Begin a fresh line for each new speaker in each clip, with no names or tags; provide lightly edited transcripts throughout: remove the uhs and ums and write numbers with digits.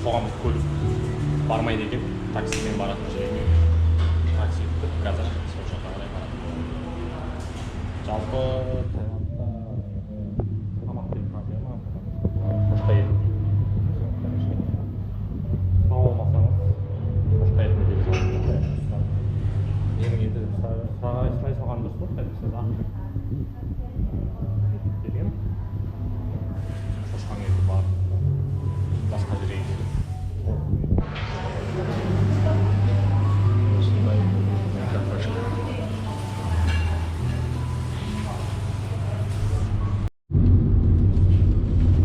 Қоғамдық көлік бармайды екен. Таксимен баратын жерге такси күтіп, қазір сол жаққа қарай баратын боламын. Жалпы Таиландта тамақ деген проблема, потому что бұлар шошқа етін жейді. Сондықтан кішкене сау болмасаңыз, шошқа етін жеп салады. Ненің еті деп сұрай салған дұрыс болды, әйтпесе ақ берген шошқаның еті бар, басқа жерге келіп осындай кафешка.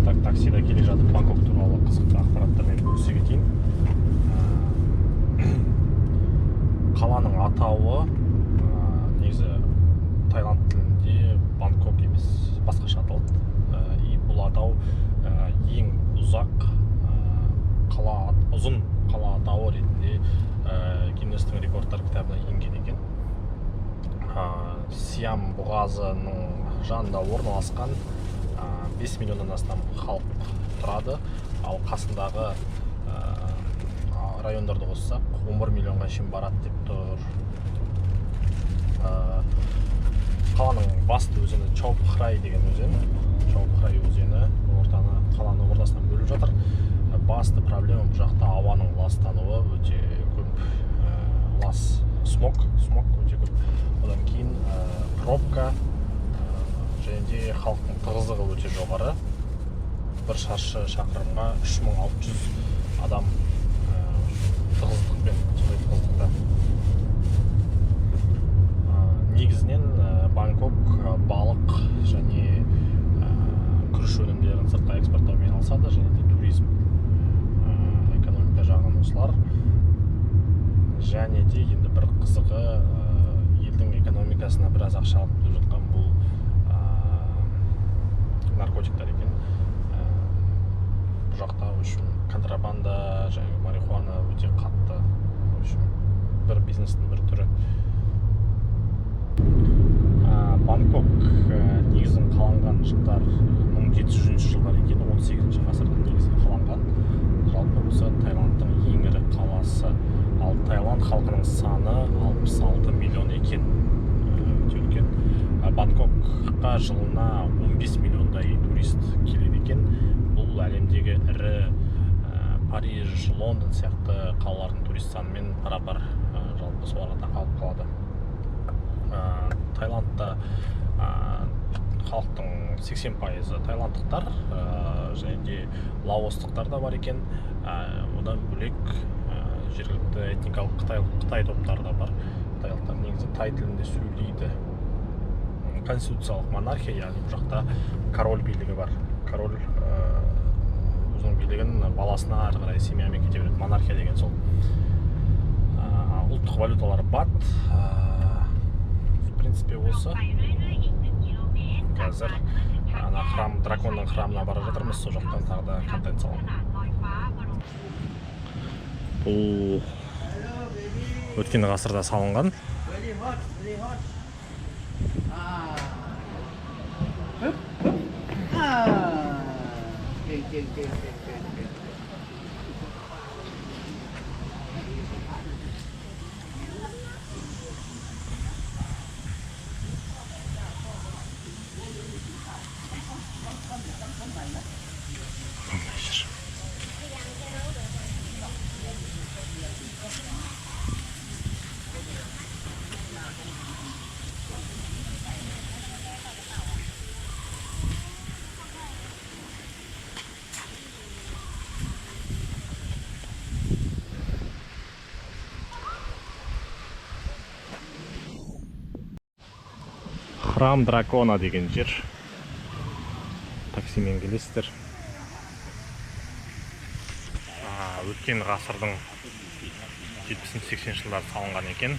Так, таксида келе жатып, Бангкок туралы қызықты ақпараттармен бөлісе кетейін. Қаланың атауы негізі Таиланд тілінде Бангкок емес, басқаша аталады. И бұл атау ең ұзақ қала, ұзын қала атауы ретінде Гиннестің рекордтар кітабына енген екен. Сиам бұғазының жанында орналасқан, 5 миллионнан астам халық тұрады, ал қасындағы райондарды қоссақ, 11 миллионға шейін барады деп тұр. Қаланың басты өзені Чао-Пхрай деген өзен. Чао-Пхрай өзені ортаны, қаланы ортасынан бөліп жатыр. Басты проблема бұл жақта ауаның ластануы өте көп. Лас, смог өте көп. Одан кейін пробка және де халықтың тығыздығы өте жоғары: бір шаршы шақырымға 3600 адам тығыздықпен, сондай тығыздықта. Негізінен Бангкок балық және күріш өнімдерін сыртқа экспорттаумен айналысады және де туризм. Экономика жағынан осылар. Және де енді бір қызығы, елдің экономикасына біраз ақша алып келіп жатқан бұл наркотиктер екен. Бұл жақта, в общем, контрабанда және марихуана өте қатты, в общем, бір бизнестің бір түрі. Бангкок негізін қаланған жылдар 1700 жылдар екен, 18 ғасырда негізі қаланған. Жалпы осы Таиландтың ең ірі қаласы. Ал Таиланд халқының саны 66 миллион екен. Өте үлкен. Бангкокқа жылына 15 миллиондай турист келеді екен. Бұл әлемдегі ірі Париж, Лондон сияқты қалалардың турист санымен пара-пар, жалпы соларға тақалып қалады. Таиландта халықтың 80%-ы таиландтықтар, және де лаостықтар да бар екен. Одан бөлек жергілікті этникалық қытай топтары да бар. Қытайлықтар негізі тай тілінде сөйлейді. Конституциялық монархия, яғни бұл жақта король билігі бар. Король өзінің билігін баласына, ары қарай семьямен кете береді. Монархия деген сол. Ұлттық валюталары бат. В принципе, осы. Қазір ана храм, драконның храмына бара жатырмыз, сол жақтан тағы да контент саламын. Бұл өткен ғасырда салынған.
Very hot, very hot. Ah. Hup, hup. Ah. เก่งเก่งเก่งเก่งเก่งเก่ง
Мындай жер. Храм дракона деген жер. Таксимен келесіздер. Өткен ғасырдың 70-80 жылдары салынған екен.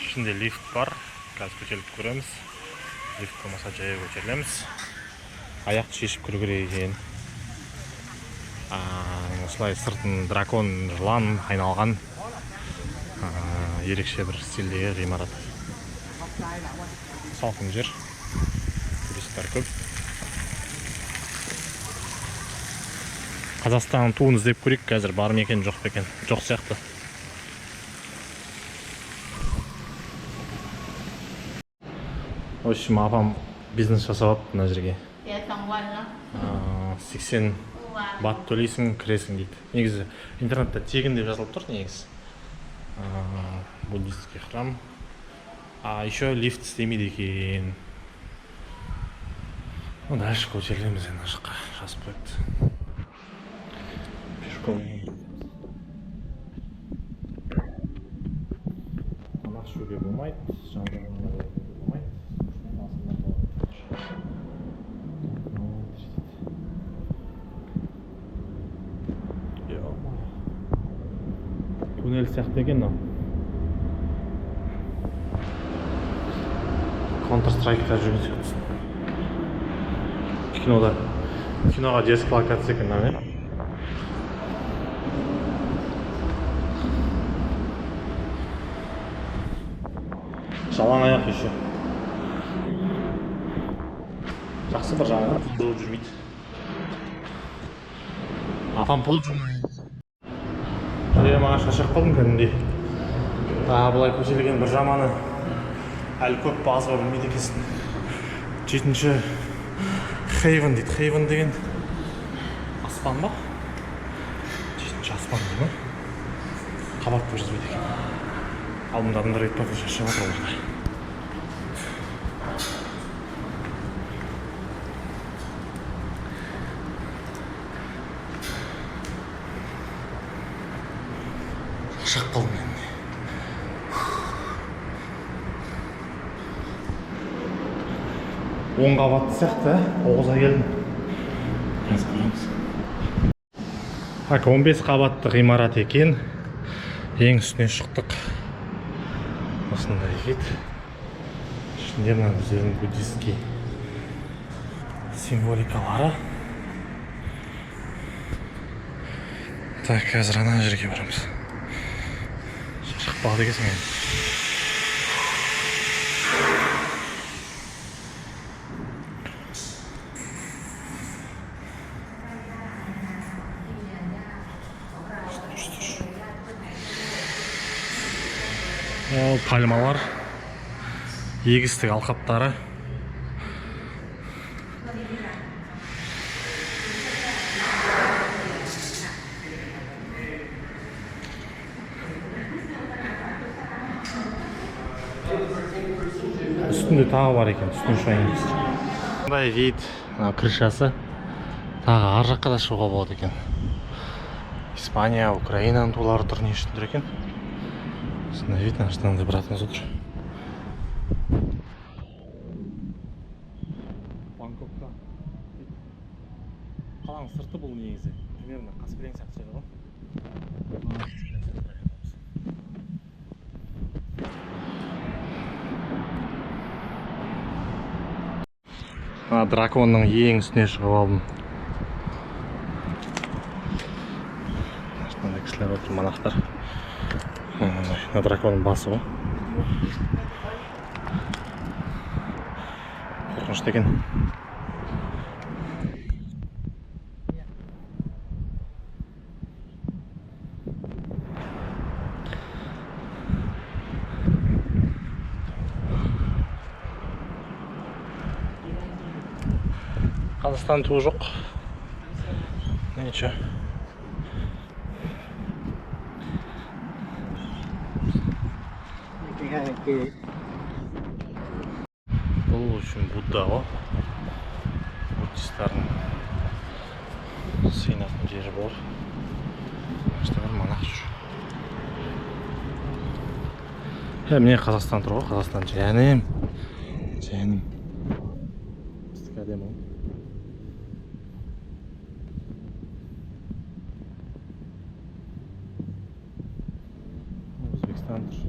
Ішінде лифт бар, қазір көтеріліп көреміз. Лифт болмаса, жаяу көтерілеміз. Аяқты шешіп кіру керек екен. Осылай сыртын дракон, жылан айналған ерекше бір стильдегі ғимарат. Салқын жер, туристер көп. Қазақстанның туын іздеп көрейік қазір, бар ма екен, жоқ па екен. Жоқ сияқты. В общем, апам бизнес жасап алыпты мына жерге.
เสียสองวันแล้ว
80
เมื่อวาน
бат төлейсің, кіресің дейді. Негізі интернетте тегін деп жазылып тұр негізі. Буддийский храм. А еще лифт істемейді екен. Ну, дальше көтерілеміз енді ана жаққа, жазып қойыпты. Пешком. Тамақ ішуге болмайды, жан жағына болмайды. Алсаңдар болады. Ну, Ё-моё. Туннель сияқты екен мынау. Counter Strike'та жүрген сияқтысың. Кинода. Киноға дерзкий локация екен мынау, иә? Жалаң аяқ еще. Жақсы, бір жағынан қол жуып жүрмейді. Апам пол жумайды. Е, маған шаршап қалдым кәдімгідей. А, былай көтерілген бір жаманы, әлі көп па, аз ба, білмейді екенсің. Жетінші heaven дейді. Heaven деген аспан ба? Жетінші аспан дейді ма? Қабат деп жазбайды екен. Алдымда адамдар кетіп бара, шаршап жатыр олар да. Шаршап қалдым енді. Он қабатты сияқты, ә? Тоғызға келдім. Қазір көреміз. Так, 15 қабатты ғимарат екен. Ең үстіне шықтық. Осындай вид. Ішінде мына өздерінің буддийский символикалары. Так, қазір ана жерге барамыз. Шаршап қалады екенсің енді. Ол пальмалар, егістік алқаптары. Үстінде тағы бар екен, үстіне шығайын дейсіз. Мындай вид, мына крышасы. Тағы ар жаққа да шығуға болады екен. Испания, Украинаның тулары тұр, не үшін тұр екен? Осындай вид, ана жақта мынандай братымыз отыр. Бангкокта. Қаланың сырты бұл негізі. Примерно Қаскелең сияқты жер ғой. Қаскелең сияқты райондамыз. Мына драконның ең үстіне шығып алдым. Мынандай кісілер отыр, монахтар. Мына драконның басы ғой. Қорқынышты екен. Қазақстан туы жоқ. Ничего. Бұл үшін Будда ғой. Буддисттардың сыйынатын жері бар. Мына бір монах жүр. Е, міне Қазақстан тұр ғой, Қазақстан. Жаным. Жаным. Біздікі әдемі ғой. Өзбекстан тұр.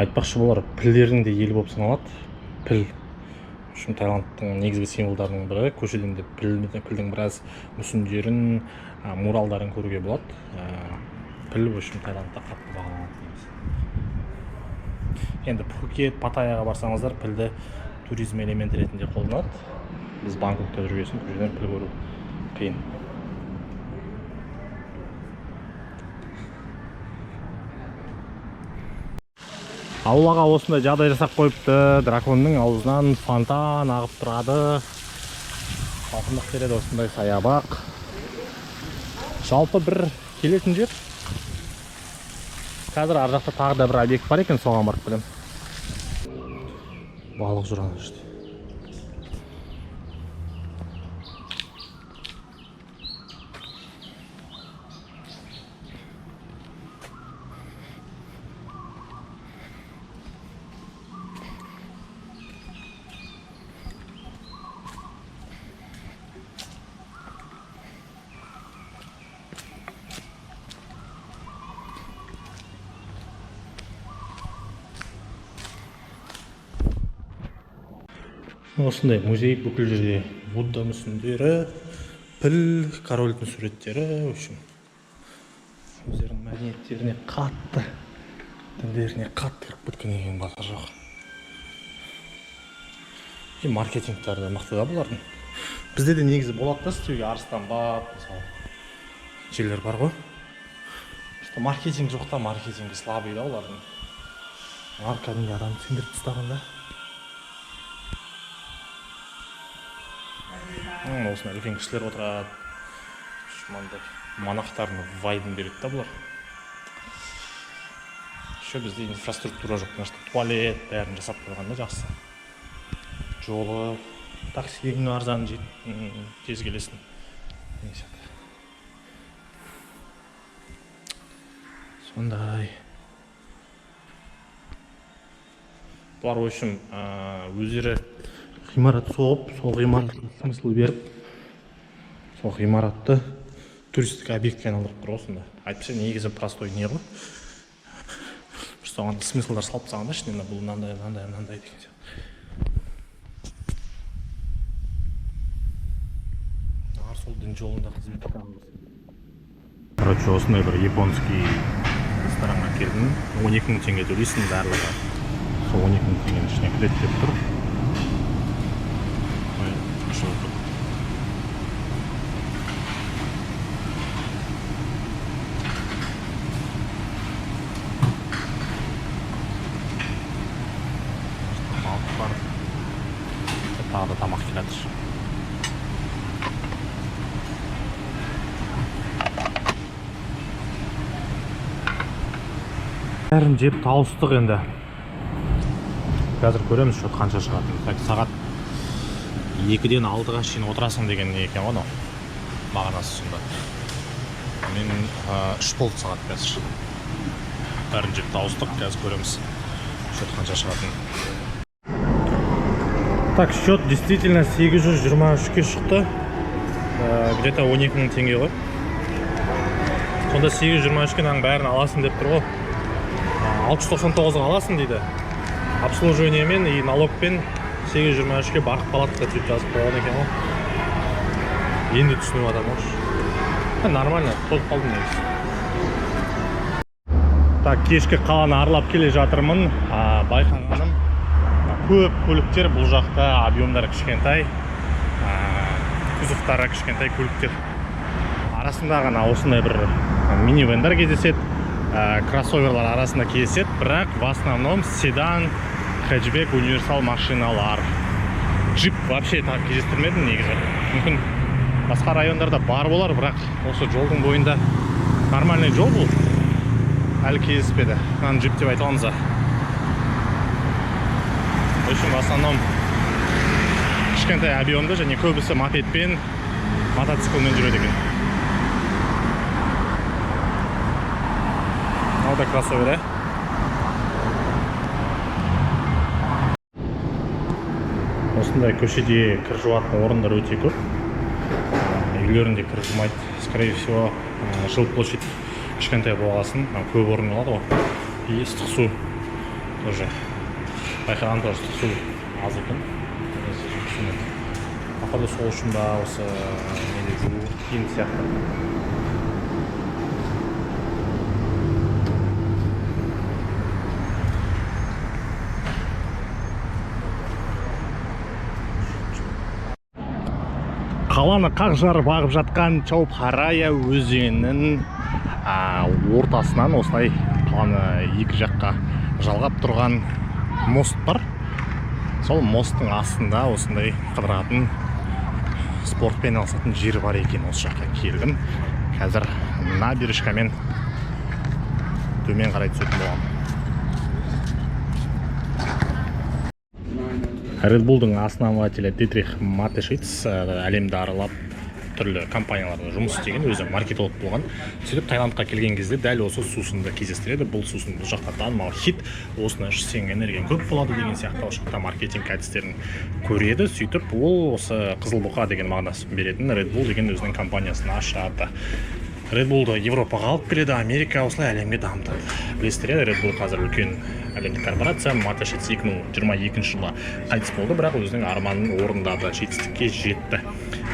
Айтпақшы, бұлар пілдердің де елі болып саналады. Піл. В общем, Таиландтың негізгі символдарының бірі. Көшеден де пілдің біраз мүсіндерін, муралдарын көруге болады. Піл, в общем, Таиландта қатты бағаланады негізі. Енді Пхукет, Паттайяға барсаңыздар, пілді туризм элементі ретінде қолданады. Біз Бангкокта жүрген соң бұл жерден піл көру қиын. Аулаға осындай жағдай жасап қойыпты. Драконның аузынан фонтан ағып тұрады. Салқындық береді осындай саябақ. Жалпы бір келетін жер. Қазір ар жақта тағы да бір объект бар екен, соған барып келемін. Балық жүр ана жерде. Осындай музей, бүкіл жерде Будда мүсіндері, піл, корольдің суреттері, в общем, өздерінің мәдениеттеріне қатты, діндеріне қатты кіріп кеткен екен, базар жоқ. И маркетингтері де мықты да бұлардың. Бізде де негізі болады да істеуге, Арыстан баб, мысалы, жерлер бар ғой. Просто маркетинг жоқ та, маркетингі слабый да олардың. Олар кәдімгі адамды сендіріп тастаған да. Осындай үлкен кісілер отырады. Мынандай монахтардың вайбын береді да бұлар. Еще бізде инфраструктура жоқ, мына жақта туалет бәрін жасап қойған да жақсы. Жолы, такси ең арзан, тез келесің деген сияқты. Сондай. Бұлар, в общем, өздері ғимарат соғып, сол ғимаратқа смысл беріп, сол ғимаратты туристік объектке айналдырып тұр ғой сонда. Әйтпесе негізі простой не ғой. Просто оған смыслдар салып тастаған да ішіне, бұл мынандай, мынандай, мынандай деген сияқты. Олар сол дін жолында қызмет етеміз. Короче, осындай бір японский ресторанға келдім. 12 000 теңге төлейсің барлығы. Сол 12 000 теңгенің ішіне кіреді деп тұр. Ой, күшті болып тұр. Балық бар. Тағы да тамақ келатыр. Бәрін жеп тауыстық енді. Қазір көреміз счет қанша шығатынын. Так, сағат 2-ден 6-ға шейін отырасың деген не екен ғой анау? Мағынасы сонда. Мен 3 болды сағат қазір. Бәрін жеп тауыстық, қазір көреміз счет қанша шығатынын. Так, счет действительно 823-ке шықты. Где-то 12 000 теңге ғой. Сонда 823-ке мынаның бәрін аласың деп тұр ғой. 699-ға аласың дейді. Обслуживаниемен и налогпен 823-ке барып қалады деп жазып қойған екен ғой. Енді түсініп жатырмын ғой. Нормально, толып қалдым негізі. Так, кешкі қаланы аралап келе жатырмын. Байқағаным, көп көліктер бұл жақта объемдары кішкентай, кузовтары кішкентай көліктер. Арасында ғана осындай бір минивендер кездеседі, кроссоверлар арасында кездеседі, бірақ в основном седан, хэтчбек, универсал машиналар. Джип вообще так кездестірмедім негізі. Мүмкін басқа райондарда бар болар, бірақ осы жолдың бойында нормальный жол бұл. Әлі кездеспеді. Мынаны джип деп айта аламыз. В общем, в основном кішкентай объемды және көбісі мопедпен, мотоциклмен жүреді екен. Мынау да кроссовер, ә? Осындай көшеде кір жуатын орындар өте көп. Үйлерінде кір жумайды. Скорее всего, жыл площадь кішкентай болғасын, көп орын алады ғой. И ыстық су тоже. Байқаған тоже ыстық су аз екен. Походу сол үшін ба осы неде жуу қиын сияқты. Қаланы қақ жарып ағып жатқан Чао-Пхрая өзенінің ортасынан осылай қаланы екі жаққа жалғап тұрған мост бар. Сол мосттың астында осындай қыдыратын, спортпен айналысатын жер бар екен. Осы жаққа келдім. Қазір набережкамен төмен қарай түсетін боламын. Red Bullдың основателі Дитрих Матешиц әлемді аралап, түрлі компанияларда жұмыс істеген, өзі маркетолог болған. Сөйтіп, Таиландқа келген кезде дәл осы сусынды кездестіреді. Бұл сусын бұл жақта танымал хит, осыны ішсең, энергияң көп болады деген сияқты. Осы жақта маркетинг әдістерін көреді. Сөйтіп, ол осы қызыл бұқа деген мағынасын беретін Red Bull деген өзінің компаниясын ашады. Red Bullды Европаға алып келеді, Америка, осылай әлемге дамытады. Білесіздер, иә, Red Bull қазір үлкен әлемдік корпорация. Матешиц 2022 жылы қайтыс болды, бірақ өзінің арманын орындады, жетістікке жетті.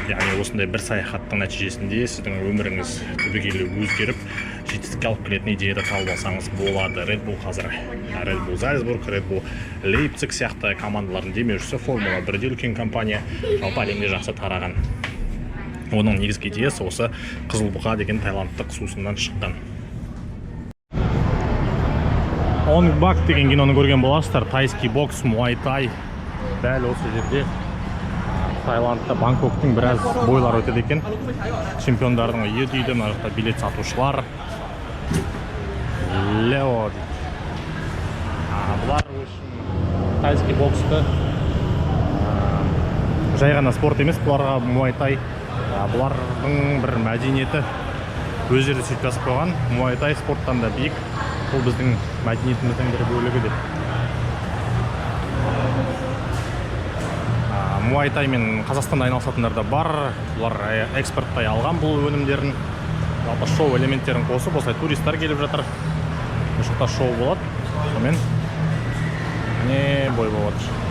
Яғни осындай бір саяхаттың нәтижесінде сіздің өміріңіз түбегейлі өзгеріп, жетістікке алып келетін идеяды тауып алсаңыз болады. Red Bull қазір Red Bull Зальцбург, Red Bull Лейпциг сияқты командалардың демеушісі, Формула 1-де үлкен компания, жалпы әлемде жақсы тараған. Оның негізгі идеясы осы қызыл бұқа деген таиландтық сусыннан шыққан. Онг Бак деген киноны көрген боласыздар. Тайский бокс, муай тай. Дәл осы жерде, Таиландта, Бангкоктың біраз бойлары өтеді екен. Чемпиондардың үйі дейді. Мына жақта билет сатушылар. Лео дейді. Бұлар, в общем, тайский боксты жай ғана спорт емес бұларға муай тай, бұлардың бір мәдениеті. Өздері сөйтіп жазып қойған: «Муай тай спорттан да биік, бұл біздің мәдениетіміздің бір бөлігі» деп. Муай таймен Қазақстанда айналысатындар да бар. Бұлар экспорттай алған бұл өнімдерін. Жалпы шоу элементтерін қосып, осылай туристер келіп жатыр. Бұл жақта шоу болады, сонымен не бой болып жатыр.